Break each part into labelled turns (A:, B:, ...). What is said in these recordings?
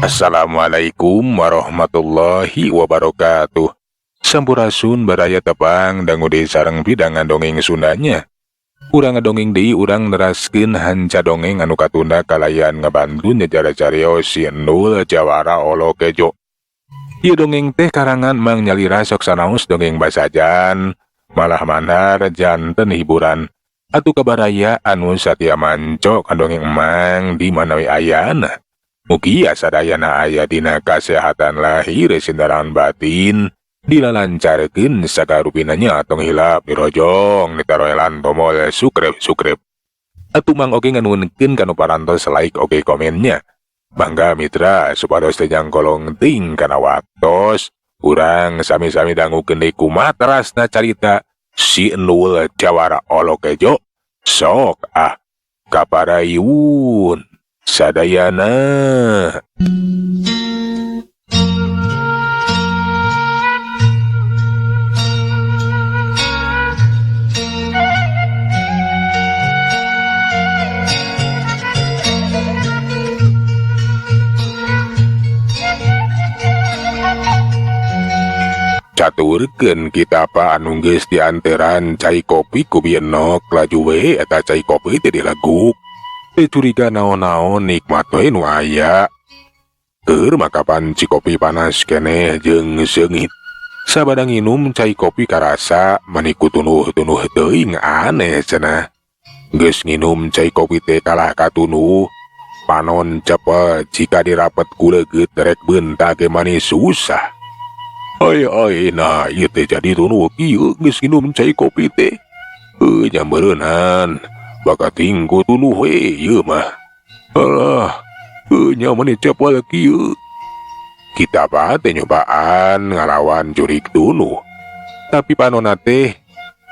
A: Assalamualaikum warahmatullahi wabarakatuh. Sampurasun, baraya tepang dangu deui sareng pidangan dongeng Sundanya. Urang ngadongeng deui, urang neraskeun hanca dongeng anu katunda kalayan ngabantu nyejarah carios Si Endul Jawara Olo Kejo. Ieu dongeng teh karangan Mang Nyalira, sok sanaos dongeng basajan, malah mandar janten hiburan. Atuh ka baraya anu satia manco ka dongeng Emang di mana we ayana. Mugia sadayana aya dina kasehatan lahir sindaran batin, dilalancarkeun sagarupinanya. Tong hilap dirojong, ditaroelan tombol subscribe subscribe. Atuh Mang oge nganuhunkeun kanu parantos like oge komennya. Mangga, mitra, supados teu nyangkolong ting kana waktos. Urang sami-sami dangukeun deui kumaha terasna carita Si Endul Jawara Olo Kejo. Sok ah, kaparayun sadayana. Caturkeun Kitapa anu geus dianteran cai kopi ku Bi Enok, laju we eta cai kopi teh dileguk. Teu curiga naon-naon, nikmat we nu aya. Keur makapan ci kopi panas keneh jeung seungit. Sabada nginum cai kopi karasa mani ku tunuh-tunuh teuing, aneh cenah. Geus nginum cai kopi teh kalah katunuh. Panon cepet jika dirapet ku leungeut, rek beunta ge mani susah. Oi oi, nah ieu teh jadi tunuh kieu geus nginum cai kopi teh. Heuh nya meureunan bakating ku tunuh we ieu mah. Alah, heuh nya mani cepel kieu. Kitapa teh nyobaan ngalawan jurig tunuh. Tapi panonna teh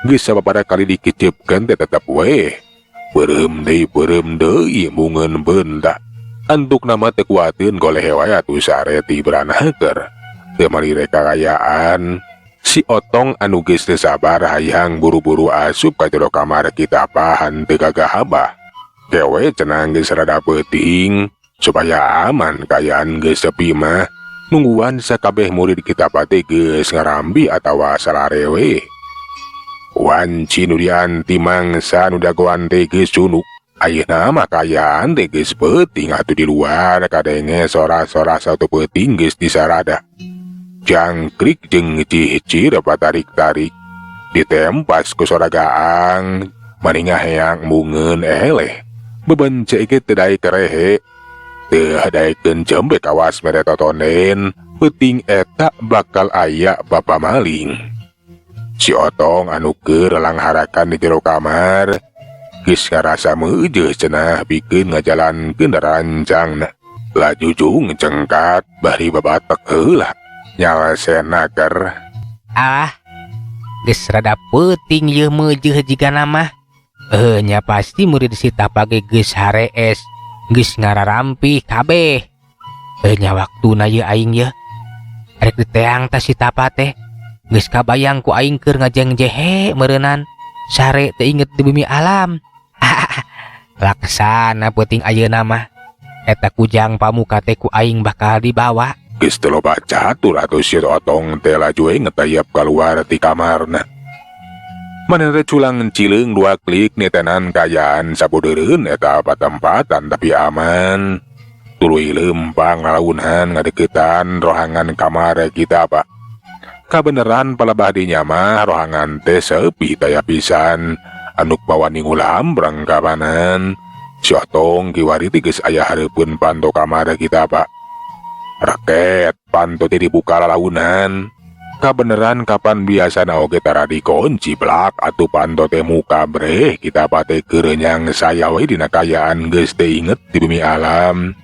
A: geus sababaraha kali dikecepkeun teh tetep we. Beureum deui, beureum deui, mungeun beunta. Antukna mah teu kuateun, golehe wae atuh sare tibranaker. Teu malire kakayaan. Si Otong anu geus teu sabar hayang buru-buru asup ka jero kamar Kitapa henteu gagah abah. Kewe cenah, geus rada peuting supaya aman kaayaan geus sepi mah. Nungguan sakabeh murid Kitapa teh geus ngarambi atawa salare we. Wanci nu dianti mangsa nu dagoan teh geus cunuk. Ayeuna mah kaayaan teh geus peuting atuh, di luar kadenge sora-sora satu peuting geus disarada. Jangkrik jeung cicir patarik-tarik. Ditempas ku sora gaang, mani ngaheang mungeun eleh. Bebence ge teu daek rehe. Teu daekeun jembe kawas mere totonen, peuting eta bakal aya bapa maling. Si Otong anu keur langharakan di jero kamar geus ngarasa meujeuh cenah pikeun ngajalankeun rancangna. Laju jung cengkat bari babatek heula nyalesena ker.
B: Ah, geus rada peuting ieu, meujeuh jigana mah. Eh nya, pasti murid si Tapa ge geus harees, geus ngararampi kabeh. Eh nya, waktuna ieu aing ye. Rek diteang tah si Tapa teh. Geus kabayang ku aing keur ngajengjehe meureunan. Sare teu inget di bumi alam. Laksana peuting ayeuna mah. Eta kujang pamuka teh ku aing bakal dibawa.
A: Geus teu loba catur atuh si Otong teh laju we ngetayap keluar ti kamarna. Manehna teh culang cileung dua klik nitenan kaayaan sabudeureun eta patempatan tapi aman. Tuluy leumpang lalaunan ngadeukeutan rohangan kamar Kitapa. Kabeneran palebah dinya mah rohangan teh sepi, taya pisan anu bawani ngulambrang kabanan. Si Otong kiwari teh geus aya hareupeun panto kamar Kitapa. Reket panto teh dibuka lalaunan. Kabeneran kapan biasana oge tara dikunci blak atuh panto teh muka breh. Kitapa teh keur saya we dina kaayaan geus teu inget di bumi alam.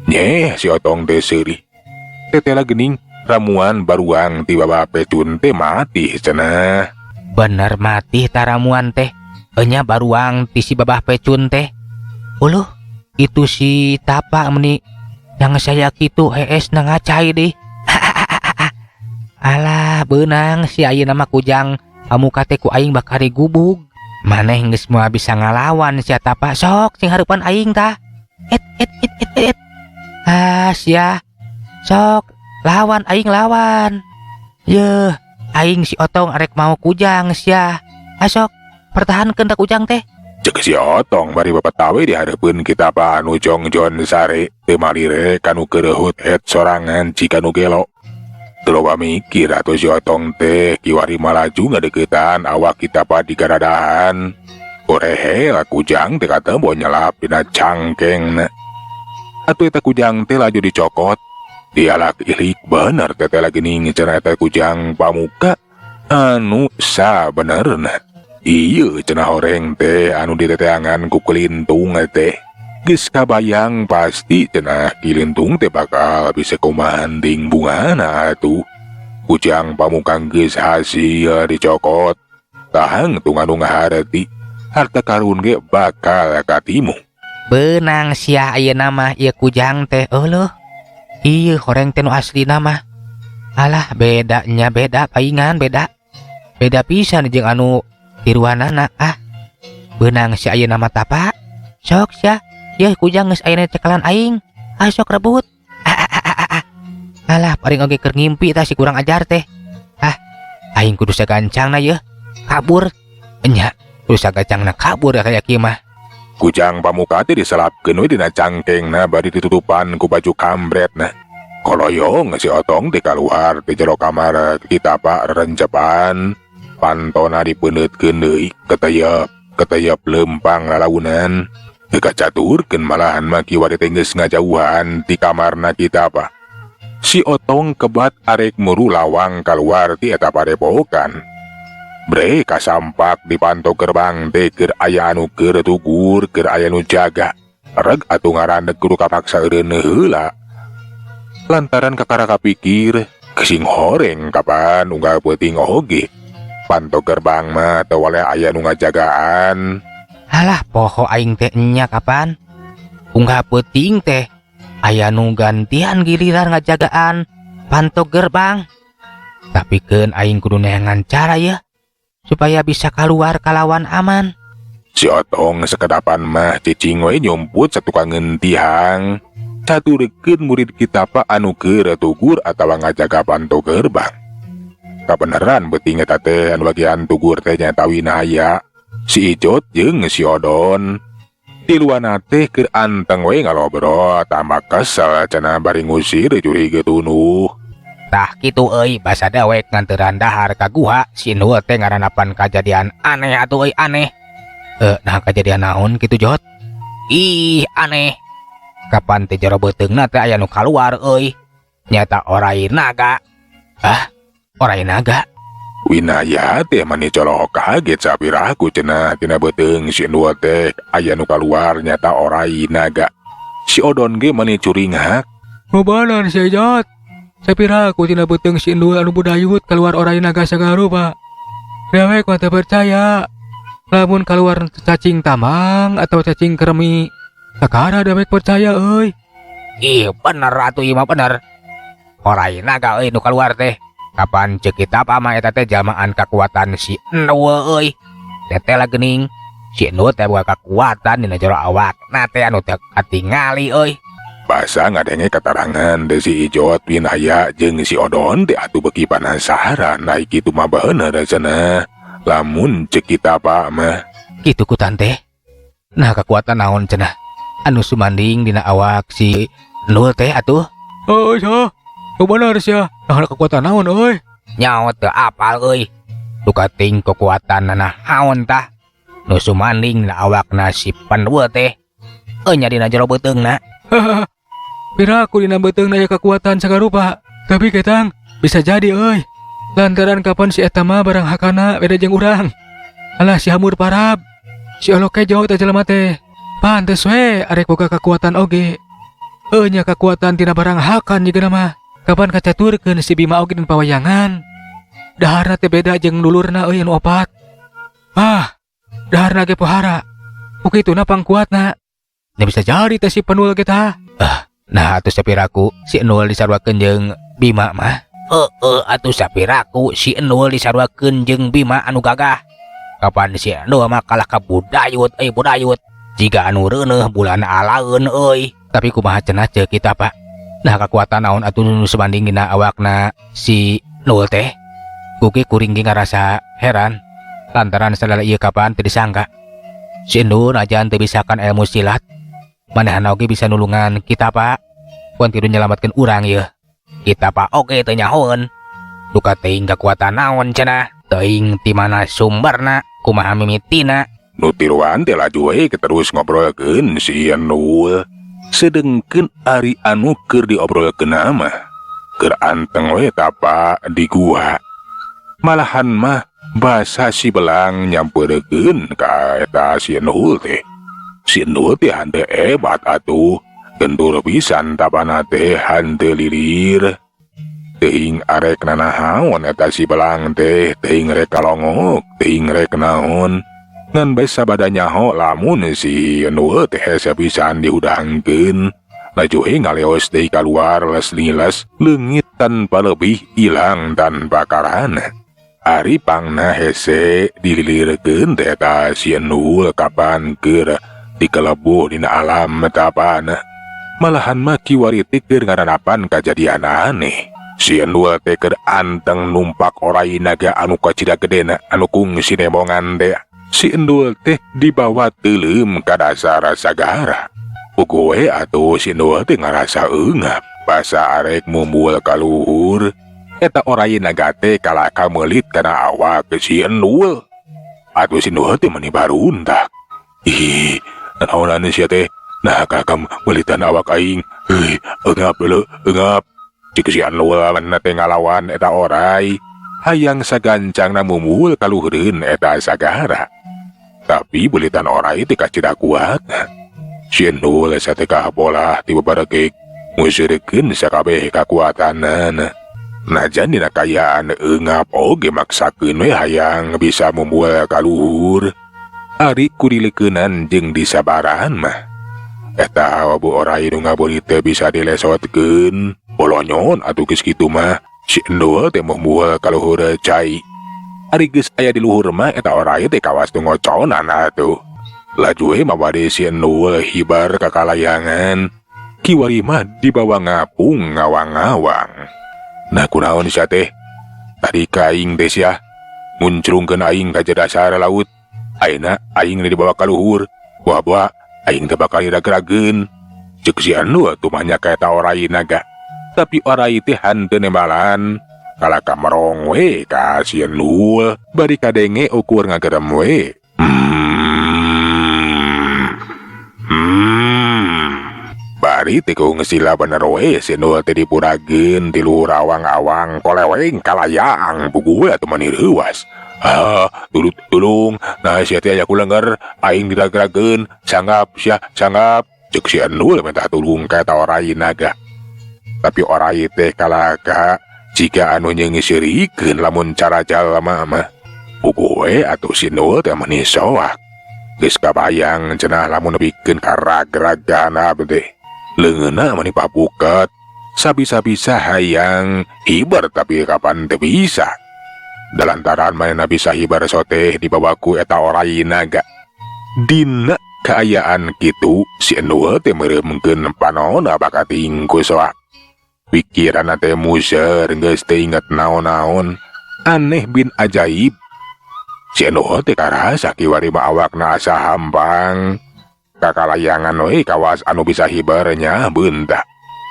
A: Nyeh, si Otong teh seurih. Tetela geuning ramuan baruang ti Baba Pecun teh mati cenah.
B: Bener mati tah ramuan teh. Enya baruang ti si Babah Pecun teh. Uluh, itu si Tapa meni yang saya kitu hees na ngacai deh. Alah, beunang si ayeuna mah kujang pamuka teh ku aing bakal digubug. Maneh geus moal bisa ngalawan sia, Tapa, sok sing hareupan aing tah. Et et et et et. Ah sia. Sok lawan aing lawan. Yeuh, aing si Otong arek mawa kujang sia. Asok pertahankeun tah kujang teh.
A: Cek si Otong bari bapet we dihareupeun Ki Tapa anu jongjon sare teu malire kanu keur het sorangan jiga nu gelo. Teu loba mikir atuh si Otong teh kiwari malaju ngadeuketan awak Ki Tapa digaradahan. Gorehel kujang teh katempo nyelap dina cangkengna. Atuh eta kujang teh laju dicokot. Dialak ilik bener teh lagi ning cenah eta kujang pamuka anu sabenerna. Ieu cenah horeng teh anu diteteangan ku Kilintung teh. Geus kabayang pasti cenah Kilintung teh bakal bisa kumanding bungana atuh. Kujang pamuka geus hasil dicokot. Tahang tung anu ngahareti harta karun ge bakal katimu.
B: Beunang sia ayeuna mah ieu kujang teh euleuh. Ieu horeng teh nu aslina mah. Alah bedanya beda paingan beda. Beda pisan jeung anu tiruanana ah. Beunang si ayeuna mah tapa. Sok sia, yeuh kujang geus aya cekalan aing. Ah sok rebut. Ah, ah, ah, ah, ah. Alah paling oge keur ngimpi tah si kurang ajar teh. Ah, aing kudu sagancangna yeuh. Kabur. Enya, kudu sagancangna kabur ya kaya kieu mah.
A: Kujang pamuka teh diselapkeun we dina cangkengna bari ditutupan ku baju kambretna. Koloyong si Otong teh kaluar ti jero kamar Ki Tapa rencepan. Pantona dipeundeutkeun deui keteyep keteyep lempang lalaunan. Teu kacaturkeun malahan mah kiwari teh geus ngajauhan ti kamarna Ki Tapa. Si Otong kebat arek muru lawang kaluar ti eta padepokan. Bre kasampak di panto gerbang teh keur aya anu keur tugur keur aya nu jaga. Reg atuh ngaraneg kudu kapaksa eureun heula. Lantaran kakara kapikir kesing horeng kapan unggal peuting oge. Panto gerbang mah teu waleh aya nu ngajagaan.
B: Alah poho aing teh enya kapan. Unggal peuting teh aya nu gantian giliran ngajagaan panto gerbang. Tapi keun aing kudu neangan cara ya supaya bisa keluar kalawan aman.
A: Si Otong sekedapan mah cicing we nyumput satukangeun tihang. Caturekeun murid Ki Tapa anu keur tugur atawa ngajaga panto gerbang. Kabeneran beuting eta teh anu bagian tugur teh nyaeta Winaya, si Ijot jeung si Odon. Tiluana teh keur anteng we ngalobrol tambah kesel cenah bari ngusir jurig tunuh.
B: Tah kitu euy basa dewek nganteran dahar ka guha si Endul teh ngaranapan kajadian aneh atuh euy aneh. Nah kajadian naon kitu Jot? Ih aneh. Kapan teh jero beuteungna teh aya nu kaluar euy. Nyata orai naga. Ah, orai naga.
A: Winaya teh mani colok kaget sapiraku cenah tina beuteung si Endul teh aya nu kaluar nyata orai naga. Si Odon ge mani curingak.
C: Mubalan si Ijot. Sapiraku tina beuteung si Endul anu budayut keluar orai naga sagarupa. Dewek mah teu percaya. Lamun keluar cacing tamang atau cacing kremi, sakara dewek percaya euy.
B: Ih bener atuh ieu mah bener. Orai naga euy nu kaluar teh. Kapan ceuk Ki Tapa mah eta teh jalmaan kakuatan si Endul euy. Teteh lah geuning. Si Endul teh boga kakuatan dina jero awakna teh anu teu katingali euy.
A: Basa ngadenge katarangan de si Ijot Winaya jeung si Odon teh atuh beuki panasaran ai kitu mah bener cenah. Lamun ceuk Ki Tapa mah
B: kitu ku tante. Nah kakuatan naon cenah anu sumanding dina awak si Endul teh atuh.
C: Oh sia, bener sia. Nah kekuatan naon euy?
B: Nyaho teu apal euy. Duka ting kekuatan naon tah nu sumanding dina awakna si Endul teh. Euy nya dina jero beuteungna.
C: Piraku dina beuteungna aya kekuatan sagarupa. Tapi ketang bisa jadi euy. Lantaran kapan si eta mah barang hakana beda jeung urang. Alah si hamur parab. Si olok kejo teh jelema teh. Pantes we arek boga kekuatan oge. Euy nya kekuatan tina barang hakan jiga mah. Kapan kacaturkeun si Bima oge dina pawayangan. Daharna teh beda jeung dulurna euy anu opat. Ah, daharna ge pohara. Ku kituna pangkuatna. Nya bisa jadi teh si Penul ge tah.
B: Ah, nah atuh sapiraku si Enul disaruakeun jeung Bima mah. Heeh atuh sapiraku si Enul disaruakeun jeung Bima anu gagah. Kapan si Enul mah kalah ka budayut euy budayut. Jiga anu reuneuh bulan alaeun euy. Tapi kumaha cenah ceuk kita Pak? Nah kakuatan naon atuh nu sebanding dina awakna si Nul teh. Kuki kuring ge ngarasa heran lantaran sadala ieu kapan teu disangka. Si Endul najan teu bisa kan ilmu silat, manehna oge bisa nulungan kita Pak. Pon tidu nyelamatkeun urang yeuh. Kita Pak oge teu nyahoeun. Duka teuing kakuatan naon cenah, teuing ti mana sumberna, kumaha mimitina.
A: Nu tiluan teh laju we terus ngobrolkeun si Endul. Sedengkeun ari anu keur diobrolkeun mah keur anteng we tapa di gua. Malahan mah basa si belang nyampeurkeun ka eta si Endul teh. Si Endul teh hanteu hebat atuh, gentur pisan tapana teh hanteu lilir. Teuing arek nanahaon eta si belang teh, teuing rek kalongok, teuing rek naon. Ngan bae sabada nyaho lamun si Endul teh hese pisan dihudangkeun. Laju we ngaleos deui kaluar les liles, leungit tanpa lebih, ilang tanpa karana. Ari pangna hese dililirkeun teh eta si Endul kapan keur dikelebuh dina alam tapana. Malahan mah kiwari teh keur ngaranapan kajadian aneh. Si Endul teh keur anteng numpak orai naga anu kacida gedena anu kungsi nembongan teh. Si Endul teh dibawa teuleum ka dasar sagara. Puguh we atuh si Endul teh ngarasa eungap basa arek mumbul ka luhur. Eta orai naga teh kalaka meulit kana awak si Endul. Atuh si Endul teh meni baruntak. Ih, nanaonan sia teh? Nah kakam meulitan awak aing. Heuh, eungap deuleu, eungap. Cik si Endul manehna teh ngalawan eta orai. Hayang sagancangna mumbul ka luhureun eta sagara. Tapi beulitan orai teh kacida kuat. Si Endul sateka polah ti babaregek nguseurekeun sakabeh kakuatanana. Najan dina kaayaan eungap oge maksakeun we hayang bisa mumbul ka luhur. Ari kurileukeunnan jeung disabaran mah. Eta bu orai nu ngabeuli teh bisa dilesotkeun. Bolonyon atuh geus kitu mah. Si Endul teh mumbul ka luhur cai. Ari geus aya di luhur mah eta orai teh kawas nu ngoconan atuh. Laju we mabade si Endul hibar ka kalayangan. Kiwari mah dibawa ngapung ngawang-ngawang. Nah kunaon sia teh? Tadi ka aing teh sia nguncrungkeun aing ka dasar laut. Ayeuna aing dibawa ka luhur. Buah-buah aing teh bakal diragrageun. Ceuk si Endul atuh mah nya ka eta orai naga. Tapi orai teh hanteu nembalan. Kalaka merong we ka si Endul. Bari kadenge ukur ngagerem we. Bari teh ku ngesila bener we si Endul teh dipurageun ti luhur awang-awang koleweng kalayang puguh we atuh mani reuas. Ah, tulung, nah sia teh aya ku lenger, aing diragrageun, sanggap sia, sanggap. Ceuk si Endul minta tulung ka eta orai naga. Tapi orai teh kalaka jika anu nyeungeusirikeun lamun cara jalma mah. Puguh we atuh si Endul teh mani soak. Geus kabayang cenah lamun nepikeun ka ragragana teh. Leungeunna mani papuket, sabisa-bisa hayang hiber tapi kapan teu bisa. Dalantaran manehna bisa hiber soteh dibawa ku eta orai naga. Dina kaayaan kitu si Endul teh meureumkeun panonna bakating ku soak. Pikiranna teh muser geus teu inget naon-naon, aneh bin ajaib. Si Endul teh karasa kiwari mah awakna asa hampang. Kakalayangan we kawas anu bisa hiber nya beunta.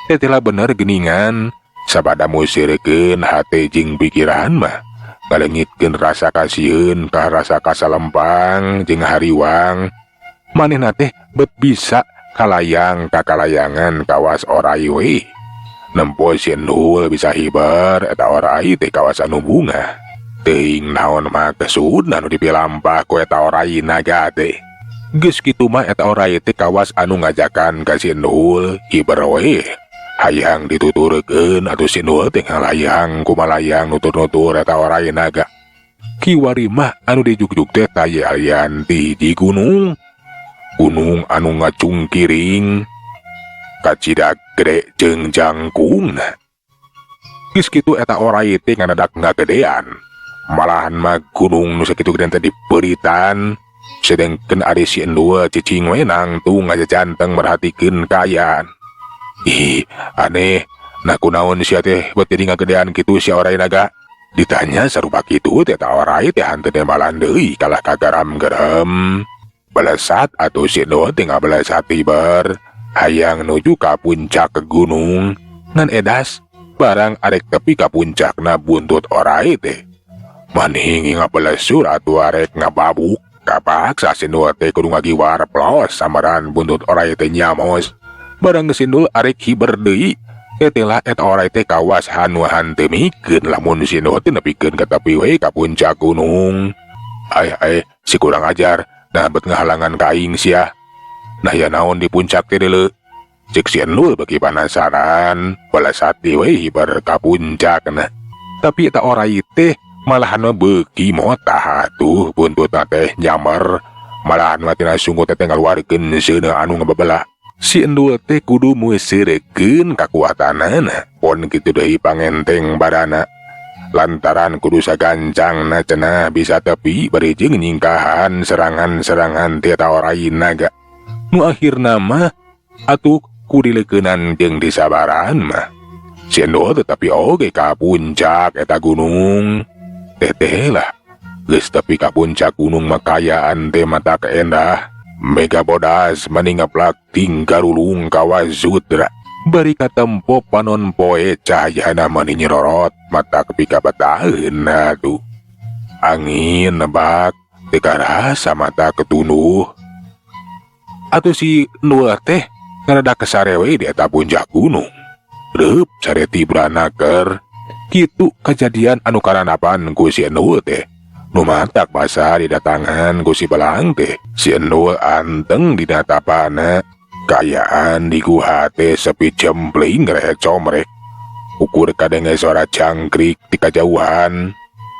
A: Tetela bener geningan, sabada musirkeun hate jeung pikiran mah. Ngalengitkeun rasa kasieun ka rasa kasalempang jeung hariwang. Manehna teh bet bisa kalayang kakalayangan kawas orai we. Nempo si Endul bisa hiber eta orai teh kawas anu bunga. Teuing naon mah kesudna nu dipilampah ku eta orai naga teh. Geus kitu mah eta orai teh kawas anu ngajakan ka si Endul hiber we. Hayang dituturkeun atuh si Endul teh ngalayang kumalayang nutur-nutur eta orai naga. Kiwari mah anu dijugjug teh taya alian ti hiji gunung. Gunung anu ngacungkiring kacida gede jeung jangkungna. Geus kitu eta orai teh ngadadak ngagedean. Malahan mah gunung nu sakitu gede teh dipeuritan. Sedengkeun ari si Endul cicing we nangtung ngajajanteng merhatikeun kaayaan. Ih, aneh. Nah, kunaon sia teh bet jadi ngagedean kitu sia orai naga? Ditanya sarupa kitu teh ta orai teh hanteu nembalan deui kalah kagaram-gerem. Belesat atuh si Endul teh ngabalesat hiber. Hayang nuju ka puncak gunung. Ngan edas, barang arek tepi ka puncakna buntut orai teh. Mani ngabelesur atuh arek ngababuk. Kapaksa si Endul teh kudu ngagiwar plos samaran buntut orai teh nyamos. Barang si Endul arek hiber deui, etela eta orai teh kawas hanu hanteu mikeun lamun si Endul teh nepikeun ka tepi we ka puncak gunung. Ai ai, si kurang ajar, nah bet ngahalangan ka aing sia. Nah ya naon di puncak teh deuleu? Cek si Endul beuki panasaran, balesat deui we hiber ka puncakna. Tapi eta orai teh malahan mah beuki motah atuh buntutna teh nyamer. Malahan mah tina sungguh teh ngaluarkeun seuneu anu ngabebelah. Si Endul teh kudu meuseurekeun kakuatanana, pon kitu deui pangenteng badana. Lantaran kudu sagancangna cenah bisa tepi bari jeung nyingkahan serangan-serangan ti eta orai naga. Nu akhirna mah atuh kudileukeunan jeung disabaran mah. Si Endul tetapi oge ka puncak eta gunung. Teteh lah, geus tepi ka puncak gunung mah kayaan teh mata keendah. Mega bodas mani ngaplak tinggarulung kawazudra. Bari katempo panon poe cahayana mani nyerorot mata kepika betaheun atuh. Angin nebak teu karasa mata ketunduh. Atuh si Endul teh ngaradak kesare we di eta puncak gunung. Reup sare tibranaker. Kitu kejadian anu karanapan ku si Endul teh. Nu matak basa didatangan ku si Belang teh. Si Endul anteng dina tapana. Kayaan di guha teh sepi cempling rehe comrek. Ukur kadenge suara cangkrik di kajauhan.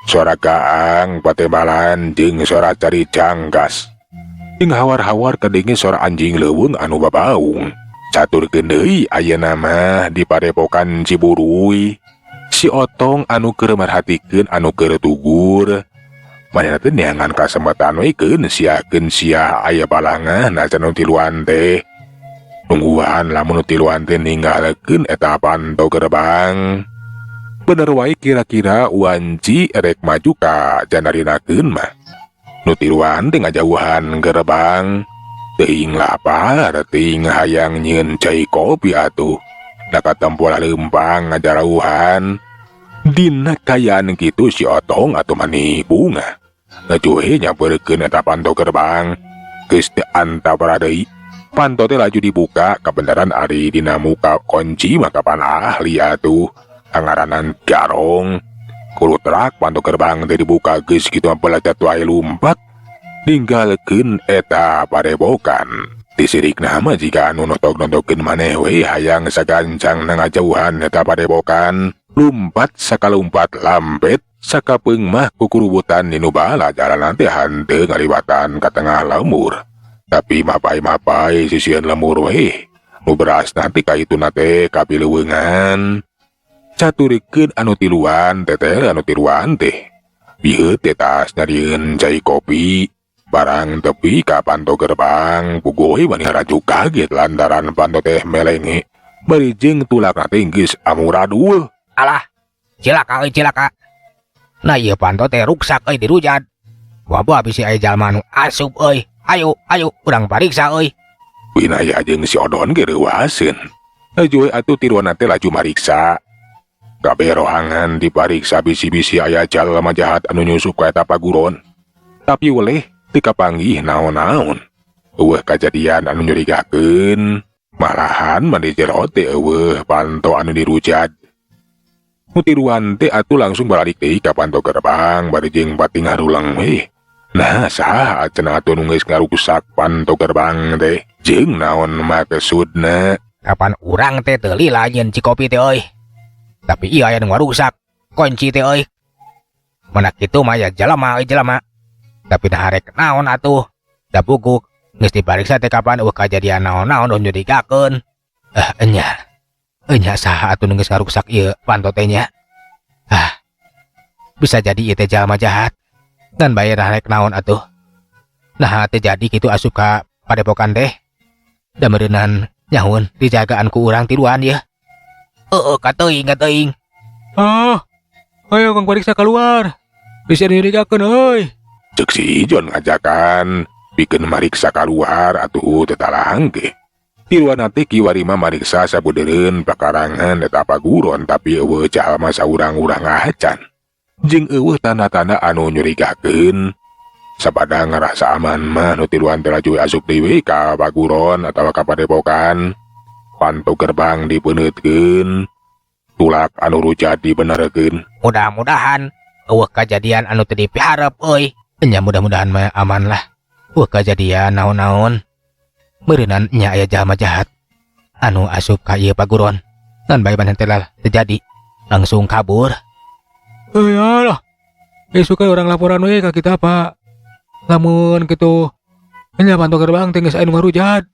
A: Suara gaang patembalan jeung suara cari cangkas. Jeung hawar-hawar kadenge suara anjing leuweung anu babaung. Caturkeun deui ayeuna mah di padepokan Ciburuy. Si Otong anu keur merhatikeun anu keur tugur. Manehna teh neangan kasempatan we keun siakeun sia aya balangah najan nu tiluan teh. Nungguan lamun nu tiluan teh ninggalkeun eta panto gerbang. Bener wae kira-kira wanci erek maju ka janarinakeun mah. Nu tiluan teh ngajauhan gerbang. Teuing lapar, teuing hayang nyieun cai kopi atuh. Da katempo leumpang ngajarauhan. Dina kayaan kitu si Otong atuh mani bunga. Ngajuhe nyamperkeun eta panto gerbang. Geus teu antapara deui. Panto teh laju dibuka kabeneran ari dina muka kunci mah kapan ahli atuh. Angaranan garong. Kulutrak panto gerbang teh dibuka geus kitu mah belacat wae lumpat. Ninggalkeun eta padepokan. Disirikna mah jika anu notok-notokeun maneh we hayang sagancang ngajauhan eta padepokan. Lumpat sakalumpat lampet sakapeung mah kukurubutan dinu bala jalanan teh hanteu ngaliwatan ka tengah lembur. Tapi mapai-mapai sisieun lembur we. Nu beras nanti ka ituna teh kapiluweungan. Caturikeun anu tiluan teteh anu tiluan teh. Bieu teh tas nyarieun cai kopi. Barang tepi ka panto gerbang puguh mani haraju kaget lantaran panto teh melenge. Bari jeung tulakna teh geus amuradul.
B: Alah, cilaka euy cilaka. Nah ieu panto teh ruksak euy dirujat. Wabah bisi aya jalma nu asup euy. Ayo, ayo urang pariksa euy.
A: Winaya jeung si Odon ge reuaseun. Laju we atuh tiluan teh laju mariksa. Kabeh rohangan dipariksa bisi-bisi aya jalma jahat anu nyusup ka eta paguron. Tapi weleh teu kapanggih naon-naon. Eueuh kajadian anu nyurigakeun. Malahan mah di jero teh eueuh panto anu dirujat. Nu tiluan teh atuh langsung balik deui ka panto gerbang bari jeung pating haruleng we. Nah saha cenah atuh nu geus ngarusak panto gerbang teh? Jeung naon maksudna?
B: Kapan urang teh teu lila nyieun cikopi teh euy. Tapi ieu aya nu ngarusak kunci teh euy. Mana kitu mah ya jelema euy jelema. Tapi dah harek naon atuh? Da buguk geus dipariksa teh kapan eueuh kajadian naon-naon nu nyurigakeun. Enya. Enya saha atuh nu geus ngaruksak ieu panto teh nya? Ah. Bisa jadi ieu teh jalma jahat. Ngan bae rek naon atuh. Nah teh jadi kitu asup ka padepokan teh. Da meureunan Nyahoeun dijagaan ku urang tiluan yeuh. Heeh, kateuing kateuing.
C: Ah, ayo kang pariksa keluar. Bisa nyurigakeun euy.
A: Cek si Ijon ngajakan pikeun mariksa kaluar atuh teu talangke. Tiluan teh kiwari mah mariksa sabudeureun pakarangan eta paguron tapi euweuh jalma saurang-urang acan. Jeung euweuh tanda-tanda anu nyurigakeun. Sabada ngarasa aman mah nu tiluan teh laju asup deui ka paguron atawa ka padepokan. Panto gerbang dipeuneuteun. Tulak anu rujat dibenerkeun.
B: Mudah-mudahan euweuh kajadian anu teu dipiharep euy. Nya mudah-mudahan mah aman lah. Euweuh kajadian naon-naon. Meureunan nya aya jalma jahat anu asup ka ieu paguron. Ngan bae maneh teh lah terjadi. Langsung kabur.
C: Euy alah. Isuk urang laporan we ka kita Pak. Lamun kitu nya panto gerbang teh geus aya nu ngarujat.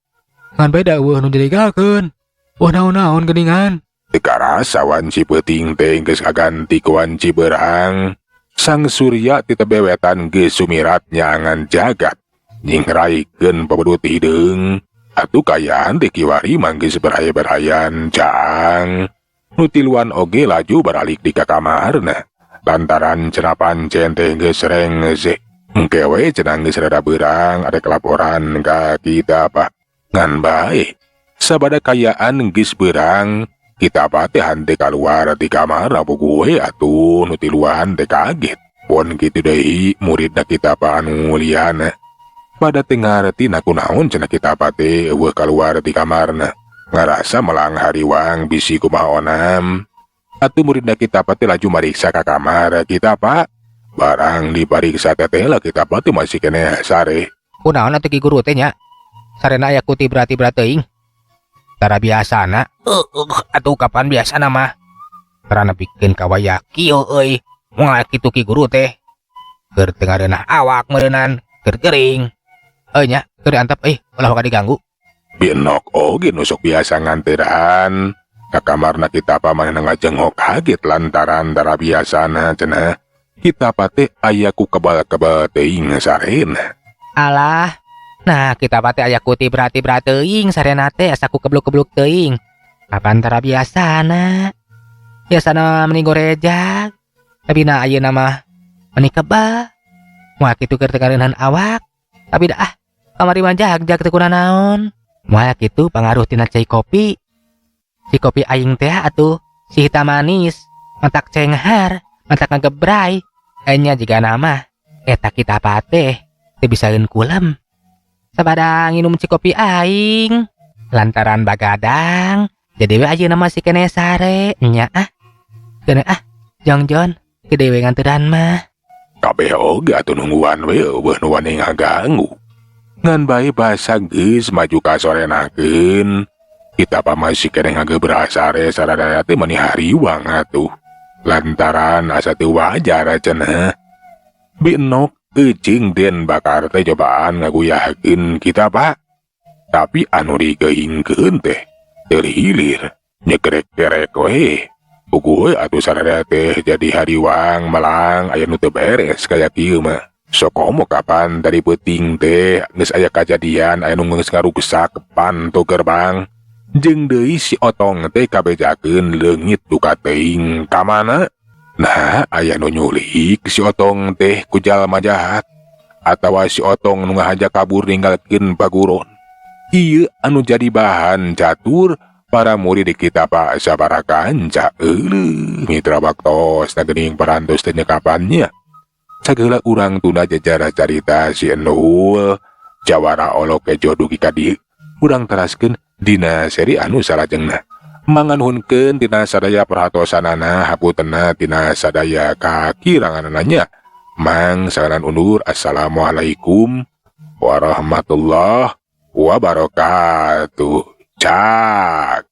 C: Ngan bae da euweuh nu nyurigakeun. Wah naon-naon geuningan.
A: Teu karasa wanci peuting teh geus kaganti ku wanci beurang. Sang surya ti tebe wetan geus sumirat nyaangan jagat. Nyingraikeun pabedut hideung. Atuh kaayaan teh kiwari mah geus beraya-berayan caang. Nu tiluan oge laju baralik di ka kamarna. Lantaran cenah pancen teh geus rengse. Engke we cenah geus rada beurang arek laporan ka kita Pak. Ngan bae sabada kaayaan geus beurang kita apa teh hante kaluar ti kamar puguh we atuh nu tiluan teh kaget. Pon kitu deui muridna kita apa anu liana. Pada teu ngarti na kunaon cenah kita apa teh euweuh kaluar ti kamarna. Ngarasa melang hariwang bisi kumaha onam. Atuh muridna kita apa teh laju mariksa ka kamar kita apa. Barang dipariksa teh lah kita apa teh masih keneh sare.
B: Kunaon atuh ki guru teh nya? Sarena aya ku tibra-tibra teuing. Tara biasana. Heueuh, atuh kapan biasana mah. Tara nepikeun ka wayah kieu euy. Moal kitu ki guru teh. Keur teu ngareunah awak meureunan, keur gering. Euy nya, keur diantep euy, ulah waka diganggu.
A: Binok oge nu sok biasa nganteran ka kamarna kita apa manehna ngajengok kaget lantaran tara biasana cenah. Kita apa teh aya ku kebal-kebal teuing sarena.
B: Alah, nah kita apa teh aya ku tibra-tibra teuing sarena teh asa ku kebluk-kebluk teuing. Kapan tara biasana? Biasana meni gorejag. Tapi na ayeuna mah meni kebal. Moal kitu keur teu ngareuneuhan awak. Tapi dah ah, kamari mah jag-jag teu kunanaon. Moal kitu pangaruh tina cai kopi. Si kopi aing teh atuh si hitam manis, matak cenghar, matak ngagebray. Enya jiga nama eta kita apa teh teu bisaeun kulem. Sabada nginum ci kopi aing lantaran bagadang jadi we ayeuna masih keneh sare nya ah. Keneh ah, jongjon gede we nganteran mah.
A: Kabeh oge atuh nungguan we euweuh nu wani ngaganggu. Ngan bae basa geus maju ka sorenakeun. Kita apa masih keneh ngagebra sare saradaya teh meni hariwang atuh. Lantaran asa teu wajar cenah. Binok eucing Den Bakar teh cobaan ngaguyahkeun kita Pak. Tapi anu digeingkeun teh terhilir nyekrek-kerek we. Puguh we atuh saradaya teh jadi hariwang melang aya nu teu beres kaya kieu mah. Sokomo kapan tadi peuting teh geus aya kajadian aya nu geus ngaruksak panto gerbang. Jeung deui si Otong teh kabejakeun leungit duka teuing ka mana. Nah, aya nu nyulik si Otong teh ku jalma jahat atawa si Otong nu ngahaja kabur ninggalkeun paguron. Ieu anu jadi bahan catur para murid kita Pak sabaraha kanca euleuh mitra baktos geuning parantos teh nyekapannya. Sagala urang tunda jejarah carita si Endul jawara olok kejo dugi ka dieu. Urang teraskeun dina seri anu salajengna. Manganuhunkeun tina sadaya perhatosanana hapuntenna tina sadaya kakiranganana. Mang saran undur. Assalamualaikum warahmatullahi wabarakatuh. Cak.